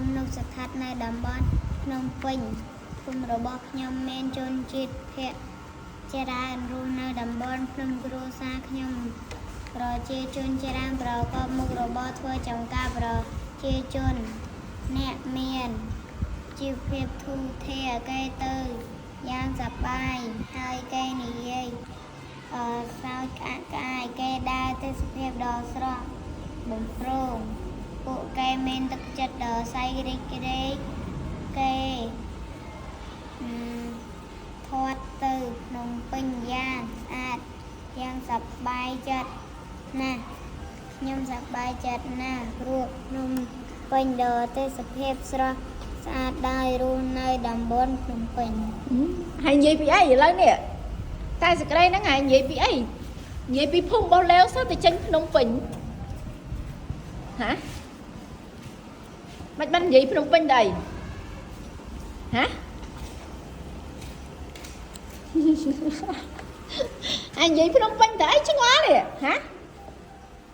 មិនោះស្ថិតនៅតំបន់ភ្នំពេញភូមិរបស់ខ្ញុំមានជនជាតិភាគច្រើនរស់នៅតំបន់ភ្នំគ្រួសារខ្ញុំប្រជាជនច្រើនប្រកបមុខរបរធ្វើចម្ការប្រជាជនអ្នកមានជីវភាពធូរធារគេទៅយ៉ាងសប្បាយហើយគេនិយាយអឺសើចក្អាកក្អាយគេដើរទេសភាពដ៏ស្រស់បំព្រងពួកគេមានទឹកចិត្តដ៏សែរីករាយគេអឺធាត់ទៅភ្នំពេញយ៉ាងស្អាតយ៉ាងសប្បាយចិត្តណាស់ខ្ញុំសប្បាយចិត្តណាស់ព្រោះភ្នំពេញដ៏ទេសភាពស្រស់ស្អាតដែររស់នៅតំបន់ភ្នំពេញ ហើយនិយាយពីអីឥឡូវនេះតែសេចក្តីហ្នឹងហើយនិយាយពីអីនិយាយពីភូមិរបស់លេវសោះតែចេញភ្នំពេញហាមិនបាននិយាយភ្នំពេញដែរហា អញនិយាយភ្នំពេញតែអីឆ្ងល់នេះហា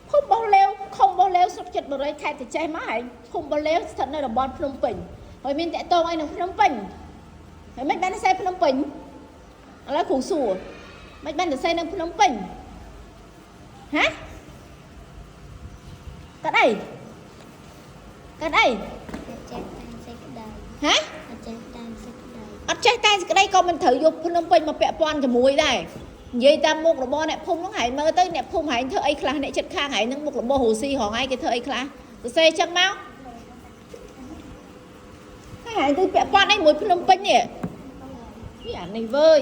ភូមិរបស់លេវឃុំរបស់លេវស្រុកចិត្តបុរីខេត្តតាចេះមកហើយភូមិរបស់លេវស្ថិតនៅតំបន់ភ្នំពេញហើយមានតកតងអីនឹងភ្នំពេញហើយមិនបានសេភ្នំពេញឥឡូវគ្រូសួរមិនបានទៅសេនៅភ្នំពេញហាកាត់អីកាត់អី អត់ចេះតាមសេចក្តី ហា អត់ចេះតាមសេចក្តី អត់ចេះតែសេចក្តីក៏មិនត្រូវយកភ្នំពេញមកពាក់ព័ន្ធជាមួយដែរនិយាយតាមមុខរបរអ្នកភូមិហ្នឹងហែងមើលទៅអ្នកភូមិហែងធ្វើអីខ្លះអ្នកចិត្តខាងហែងហ្នឹងមុខរបររស់ស៊ីរហងៃគេធ្វើអីខ្លះសរសេរចឹងមកហើយហែងទៅពាក់ព័ន្ធអីមួយភ្នំពេញនេះវាអានេះវើយ